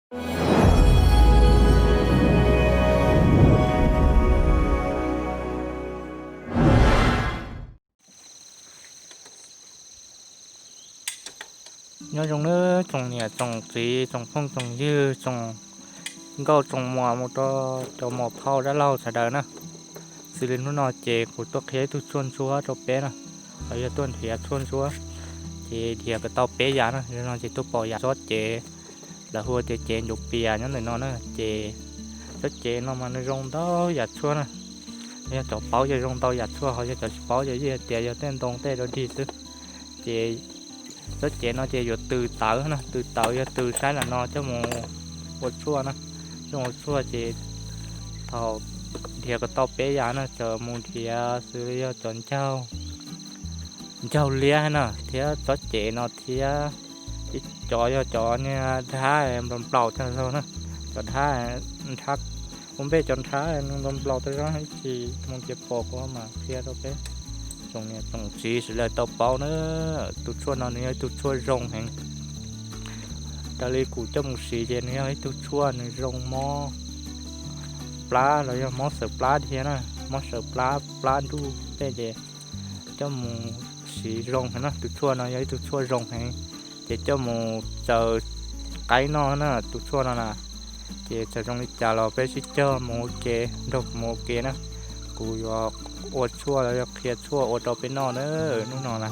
Nyob zoo nawb tsoom niam tsoom txiv tsoom phooj tsoom ywg tsoom nkauj tsoom muam mus rau cov muam phauj dab laug sawv daws na. Xws li hnub no ces kuv tuaj qhia ib tug tshuaj ntsuab rau peb na, los yog tuaj nrhiav tshuaj ntsuab, ces nrhiav kom tau peb yam na. Zaum no ces tuaj pom yam tsob cev, lawv hu ua tias cev ncuv pias nyob ntawm no na. Ces tsob cev no mas nws zoo ntau yam tshuaj na. Yog cov paub ces zoo ntau yam tshuaj, ho yog cov tsis paub ces yeej hais tias yog tej ntoo tej dog dig xwb. Ces tsob cev no ces yuav tws tawv na, tws tawv yog tws saib lam no coj mus ua tshuaj na. Coj mus ua tshuaj ces thaum nrhiav kom tau peb yam na, txawm mus nrhiav xws li yog cov ncaug, ncaug liab na, thiab tsob cev no thiab ib cov yog cov niag nrhab nplaum nplaum tag zog na, cov nrhab, nrhab, ua npej cov nrhab nplaum nplaum tag zog ib chim mus nrhiav pom kuv mam qhia rau peb tsoom niam tsoom txiv sawv daws tau paub na. Tus tshuaj no nws yog ib tug tshuaj zoo heev. Raws li kuv coj mus siv ces nws yog ib tug tshuaj nws zoo mob plab los yog mob xawv plab thiab na, mob xawv plab, plab nruj tej ces coj mus siv zoo heev na. Tus tshuaj no yog ib tug tshuaj zoo heev, ces coj mus tsaws qaib noj na. Tus tshuaj no na, ces txawm zoo li cas los peb sib cog mus ua ke, nrog kuv mus ua ke na. Kuv yuav ua tshuaj los yog qhia tshuaj ua rau peb noj na hnub no na.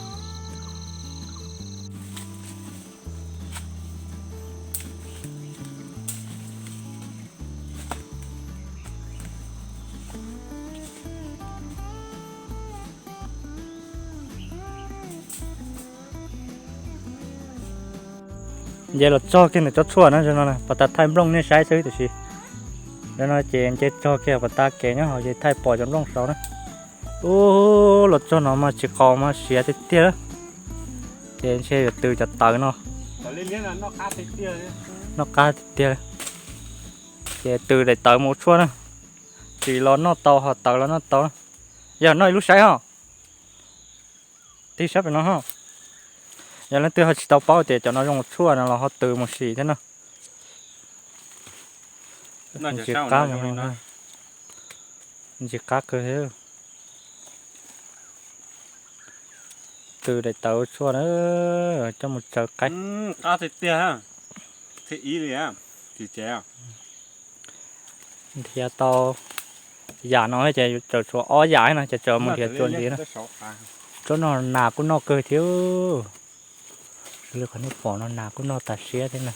Nce los txog kiag ntawm tsob tshuaj na, zoo no pas tas thaij nplooj nej saib xwb tiam sis, zoo no ces nce txog kiag pas tas kev nyob hauv ces thaij pom cov nplooj saud na. Ub, los txog no mas tsis qaus mas siav tiag tiag. Ces ntshe yuav tws cov tawv no. Noj qab tiag tiag. Ces tws daim tawv mus ua tshuaj na. Tsis los noj tau, ho tawv los noj tau. Yog noj ib lub saib ho. Tig sab pem no ho. Yog leej twg ho tsis tau paub tias cov no zoo ua tshuaj no los ho tws mus sim thiab na. Ntsis qab mus no, ntsis qab kawg thiab. Tws daim tawv ua tshuaj na, coj mus tsaws qaib. Nrhiav tau yam no ces tseem tshuav ob yam no ces tseem mus nrhiav tsuas ntxiv na. Tsob no nas kuj noj kawg thiab. Xws li qhov nej pom no nas kuj noj tas siab thiab na.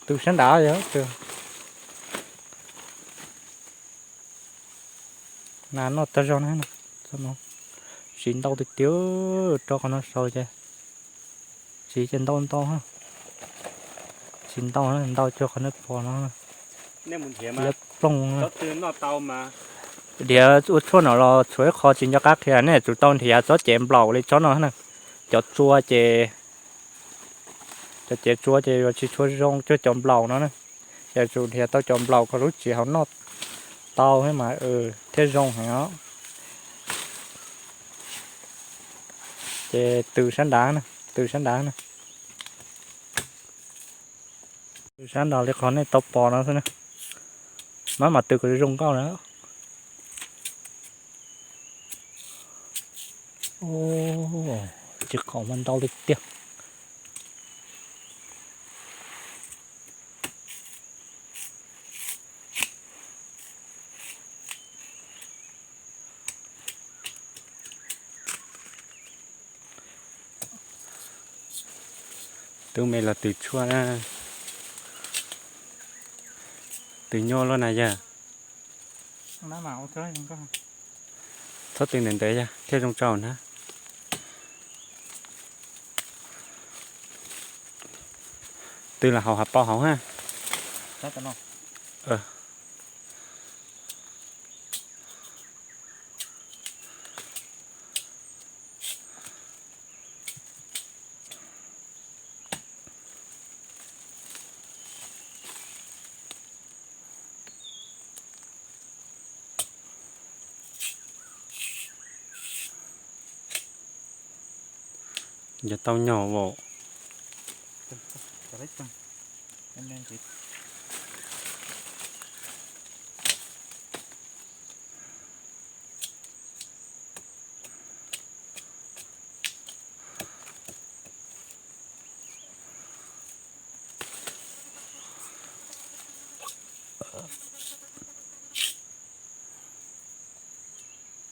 Tws sab nrad yog tws. Nas noj tag zog na. Siv ntau tiag tiag, rau qhov no saud ces siv ces ntau ntau, siv ntau ntau cuag qhov nej pom no. Liab ploog. Nrhiav ua tshuaj no los tshuav ib qho tsis nco qab qhia, nej tsum tau nrhiav tsob cev nplaum li tsob no na. Cov tsua ces, cov cev tsua ces yuav tsis tshua zoo cuag cov nplaum no na. Ces tsum nrhiav tau cov nplaum kom lub tsev hauv noj tau thiab mas thiaj zoo heev os. Ces tws sab nrad na, tws sab nrad na. Tws sab nrad li qhov nej tau pom no xwb na. Mab mam tws kom zoo nkauj na. Tsis qaum mas ntau tiag tiag. Tub me los tws tshuaj na. Tws nyuaj luaj na yawg. Txhob tws ntawd ntawd yog thiaj zoo tsaus na. Tws los hauv hav pau hauv ha. Yog tau nyog as.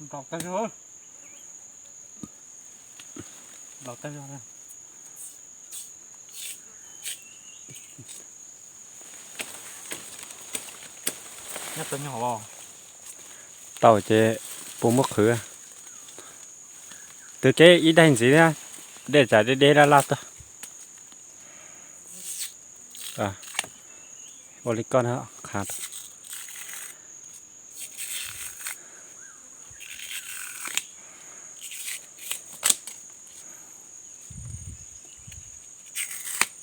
Nplaum tag zog. Nplaum tag zog. Nyob tau nyog as. Tau ces puas muab qhwv. Twb kev ib daig ntxiv thiab, dej tsam deb deb laj laj tuaj. Ua li koj na, qhav.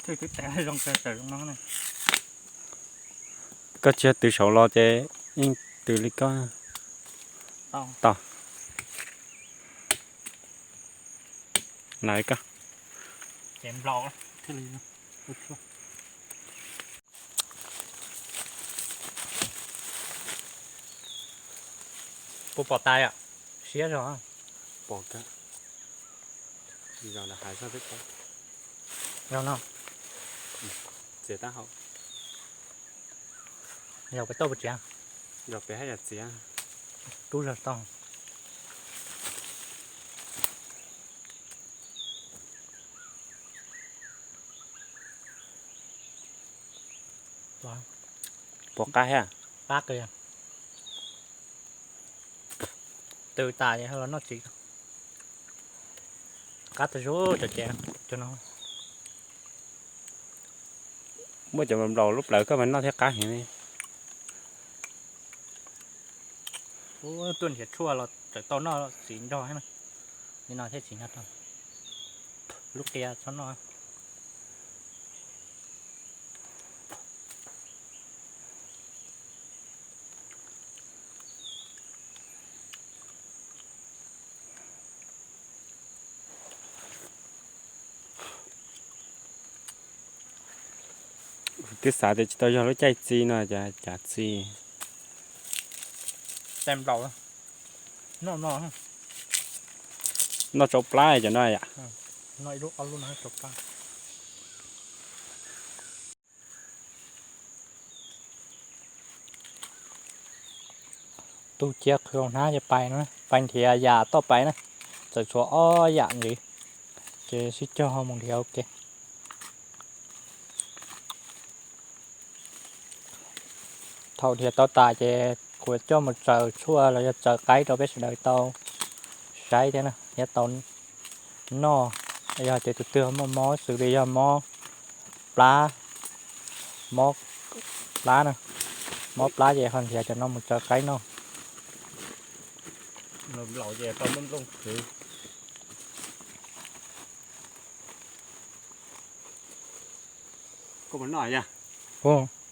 Koj tsis yog tws saum los ces yeej tws li koj. Tau. Nai koj. Puas pom tais os? Siab zog. Pom kawg. Zos nram hav zog peb pom. Zos no. Txiav tab hau. Yog peb tauj puas txiav? Yog peb haj yam txiav. Tub zog tau. Puas qab thiab? Qab kawg. Tws tas los noj txiv. Qab tag zog cov ces cov no. Muab cov nplaum lub plawv koj mas noj thiab qab heev li. Tuaj nrhiav tshuaj los txawm tau noj txiv nrog na. Li no thiaj txiv nrog tau. Lub qia txhob noj. Twb xav tias tsis tau yog lub caij txi no, cas txi. Noj tsau plab cov no yom. Tus cia qhwv hauv hnab ces pais na, pais nrhiav yam toj pais na, txawm tshuav ob yam ntxiv, ces sib cog mus nrhiav ua ke. Thaum nrhiav tau tas ces kuv coj mus tsaws tshuaj los yog tsaws qaib rau peb sawv daws tau saib thiab na, thiab tau noj. Yog tias tus twg muaj mob xws li yog mob plab, mob plab na, mob plab ces ho nrhiav cov no mus tsaws qaib noj.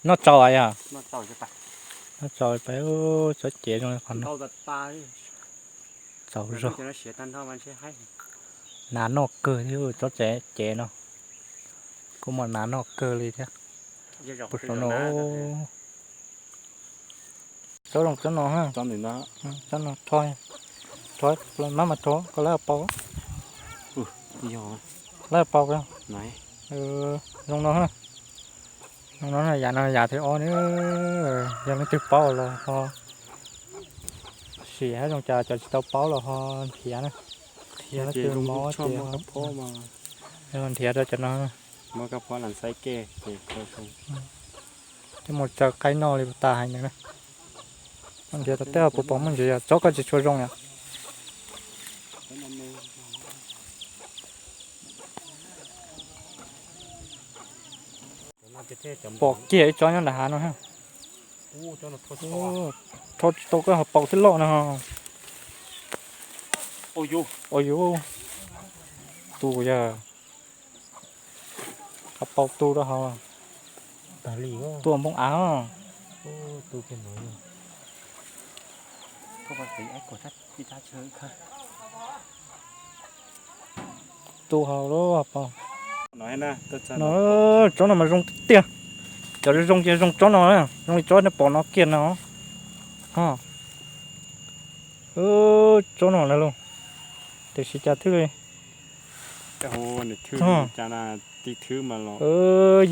Noj tsau yog, noj tsau pais, txhob cev zoo li qhov no. Txaus zog. Hnav noj kawg thiab tsob tsev cev no, kuj muaj hnav noj kawg li thiab. Puag saum no, tsob zoo tsob no, tsob no rho, rho, maj mam rho kom lawv pau, lawv pau. Zoo no, zoo no, yam no yam thib ob na, yog leej twg paub los ho sim, zoo cas cov tsis tau paub los ho nrhiav na. Yog leej twg mob ces ho nrhiav rau cov no. Coj mus tsaws qaib noj li tas heev na. Nrhiav tau tej puas pom muaj ntsis, tsob koj tsis tshua zoo yom. Pom kiag ib tsob nyob nram hav no. Rho tsis tau koj ho paus thiab loj no. Ua yuv, tus yog qhov paus tu rau hauv. Tua npoo av. Tu hau lub hauv paus no. Tsob no mas zoo tiag tiag. Cov zoo zoo ces zoo tsob no na, zoo li tsob nej pom no kiag no. Tsob no na los, tiam sis cas twb li,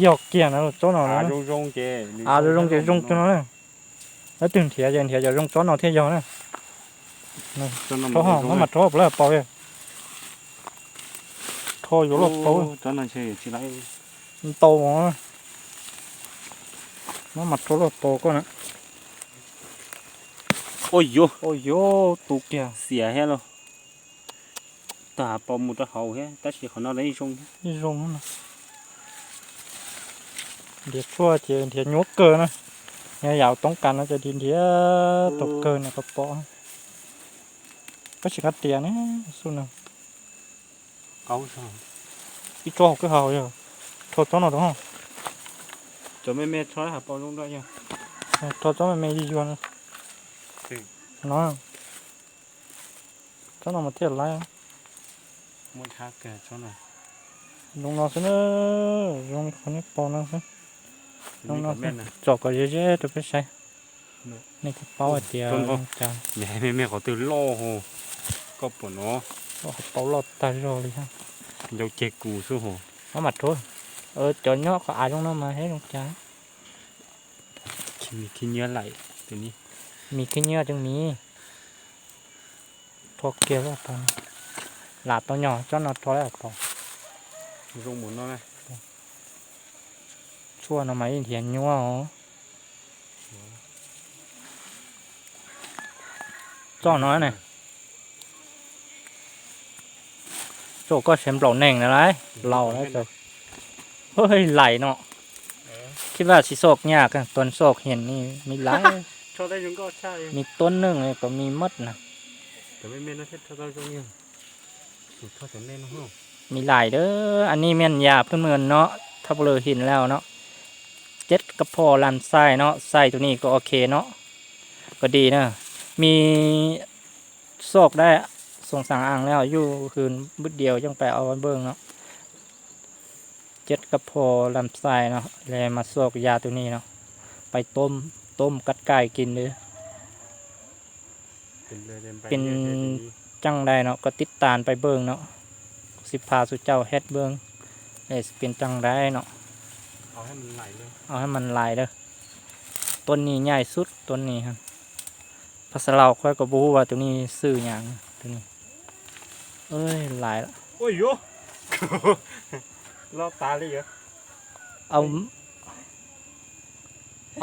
yog kiag na los tsob no na. Av zoo zoo ces zoo kiag no na. Leej twg nrhiav ces nrhiav cov zoo tsob no thiaj yog na. Rho ho, maj mam rho puas lawv paus li. Rho yuav luaj paus. Ntau, maj mam rho luaj paus koj na. Ua yuav tu kiag xiam thiab los. Tag paus mus rau hauv thiab tab sis qhov no ib zoo, ib zoo. Nrhiav tshuaj ces nrhiav nyuaj kawg na. Yog yam toob kas no ces nrhiav tau kawg na, koj pom. Koj tsis nqa riam ne, xub no. Ib tsob hauv kwj ha yog, rho tsob no rau. Cov me me rho hauv paus zoo dua yog, rho tsob me me yuag yuag no. Tsob no mas thiaj laiv. Zoo no xwb na, zoo li qhov nej pom no xwb. Zoo no xwb, tsom kom ze ze rau peb saib. Nej thiaj paub hais tias zoo cas. Me me qhov twg loj, koj pom no, paub loj tag zog li. Ncau ceg kus xwb hos. Maj mam rho, cov nyob qhov av zoo no mas thiaj zoo cas. Mis khib nyiab laim, mis khib nyiab tseem mis. Rho kiag lub paus, lam tau nyog tsob no rho lawm paus. Zoo mus no, tshuaj no mas ib nrhiav nyuaj os. Tsob no ne, tsob koj sev nplaum neeg na lauj, laus lawm. Laim no, khib vaj tsis xoj nyaj, tuas xoj hiam ni, me laim, me tuab neeg kom me mab na. Me laim dawb, an nij miaj yas phwj mws no, thaj pw lw him lauj no, ceb kab phom lam xais no, xais tus ni kom ok no, kom di na, me xoj dab, xoom xaam as lawm yuj hws npwj diaus yeej pais au npawj no. Ceb kab phom lam xais no, le mas xoj yas tus ni no, pais tub kab kaim kis ntawd. Pin caj dai no, koj tib tas pais npawj no, kuv xij pha xu cauj hej npawj, pin caj dai no, au hej mas lais dawb. Tuab ni nyaij xub tuab ni. Phaj xa laus qhuav kom puas hu ua tus ni xwm nyam tus ni. Lais,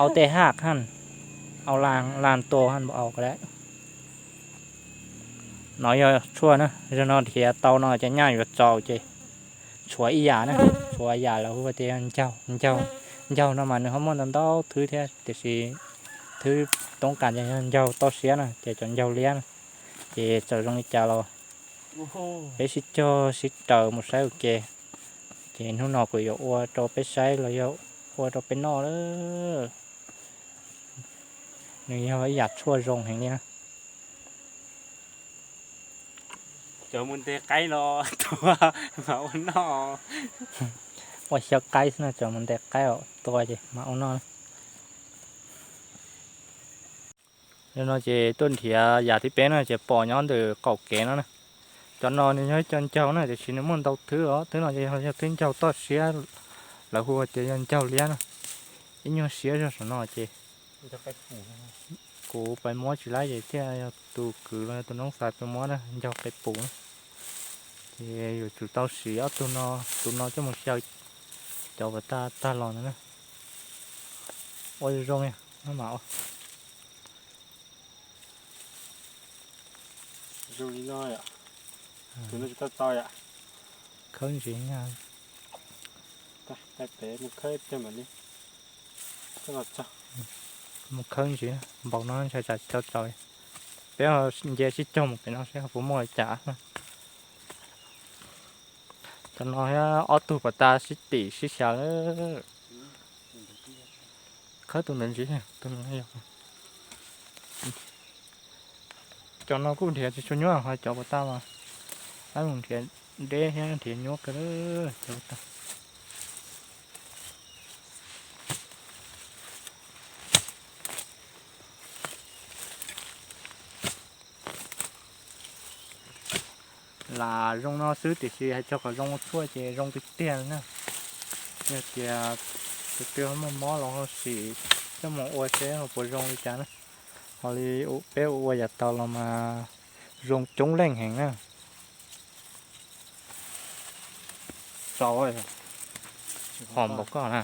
au tej haj haj, au lan tua haj npaum au ko lawm. No yog tshuaj na, zaum no nrhiav tau no ces nyaj yuav txaus ces tshuav ib yam na, tshuav yam lawv hu tias ncaug, ncaug, ncaug no mas nws ho muaj ntau ntau thwb thiab tiam sis thwb toob kas ces yog ncaug toj siab na, ces cov ncaug liab na, ces txawm zoo li cas los peb sib cog sib raws mus saib ua ke. Ces hnub no kuv yuav ua rau peb saib los yog ua rau peb noj lawm. Nws yog ib yam tshuaj zoo heev li na. Cov mus ntes qaib los tua mas ua noj. Ua xyaw qaib xwb no, cov mus ntes qaib os tua ces mas ua noj. Yog no ces tuaj nrhiav yam thib peb no ces pom nyob ntawm qaum kev no na. Cov no nws yog ib co ncaug na, tiam sis nws muaj ntau thwb os. Thwb no ces yog thwb ncaug toj siab, lawv hu tias yog ncaug liab na. Ib nyuag siab zog saum no ces kuv pais muab tsis laib ces thiaj yog tus kwv los yog tus noob xav pais muab na, ncaug pais pum na. Ces yuav tsum tau siv ob tug no, tus no coj mus xyaw cov uas tag tag los ntawd na. Ua zoo zoo, maj mam ua. Zoo li no yom. Tus no tsis tau tau yom. Khawb ntsis. Mus khawb ntsis, npaum no ntshai tsam tsis tau tau. Peb nce sib cog mus pem no seb ho puas muaj li cas. Cov no ob tug pom tas sib tim sib xyaw lawm. Khawb tus ntawd ntsis, tus no yog. Cov no kuj nrhiav tsis tshua nyuaj, ho cov pom tas mas, mus nrhiav Deb thiab nrhiav nyuaj kawg lawm cov tag. Lam zoo no xwb tiam sis hais txog qhov zoo ua tshuaj ces zoo tiag tiag li na. Yog tias tus twg ho muaj mob los ho sim coj mus ua seb ho puas zoo li cas na. Ho li peb ua ua yam tau los mas zoo coob leej heev na. Tsau, hos npaum koj na.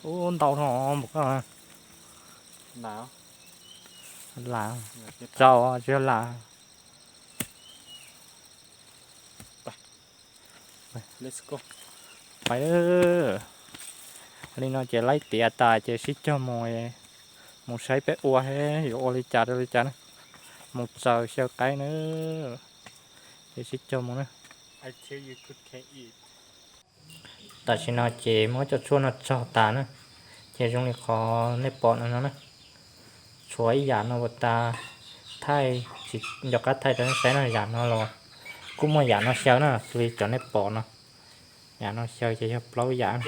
Ub, ntau no npaum koj na. Lam, tsau tsis yog lam. Pais, li no ces laib tiav tas ces sib cog mus, mus saib peb ua thiab yuav ua li cas rau li cas na. Mus txaws xyaw qaib na, ces sib cog mus na. Tam sim no ces muab cov tshuaj no txog tas na, ces zoo li qhov nej pom no no na. Tshuav ib yam no uas tas thaij, tsis nco qab thaij rau nej saib no, yam no los kuj muaj yam no xyaw na, xws li cov nej pom no. Yam no xyaw ces yog plaub yam.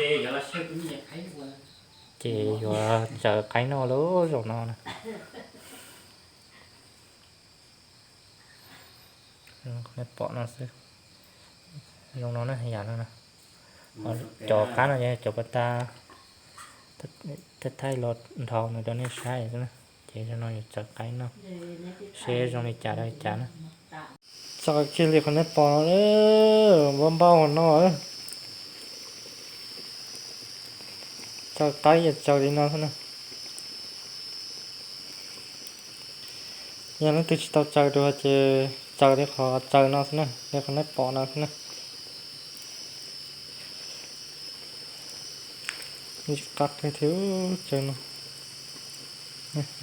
Ces yuav txaws qaib noj lawm zaum no na. Nej pom no xwb. Zoo no na, yam no na. Cov qab no yog cov pas tas thaij los nrhau no rau nej saib xwb na. Ces zoo no yuav txaws qaib noj seb zoo li cas rau li cas na. Txaws kiag li qhov nej pom no, npau npau hauv no. Txaws qaib yog txaws li no xwb na. Yog leej twg tsis tau txaws dua ces txaws li qhov txaws no xwb na, li qhov nej pom no xwb na. Tsis qab kiag thiab, txaws no,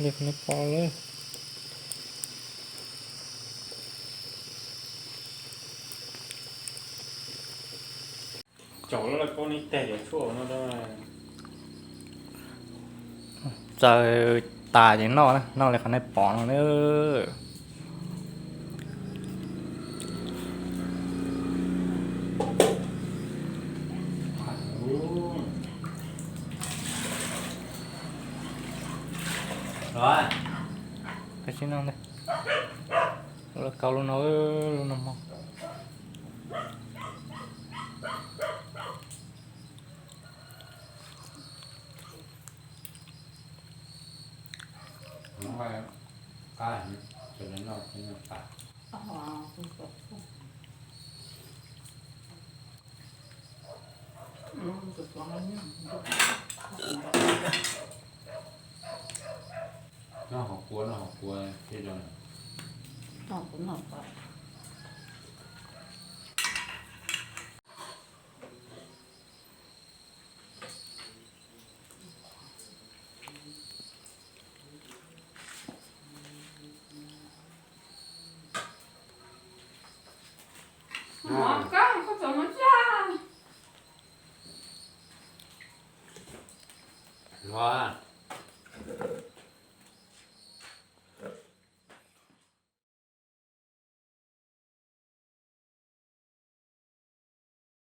li qhov nej pom lawm. Txaws tas ces noj na, noj li qhov nej pom no na. Los, kau lub no, lub no mog. Noj hauv kua, noj hauv kua thiaj zoo. Los.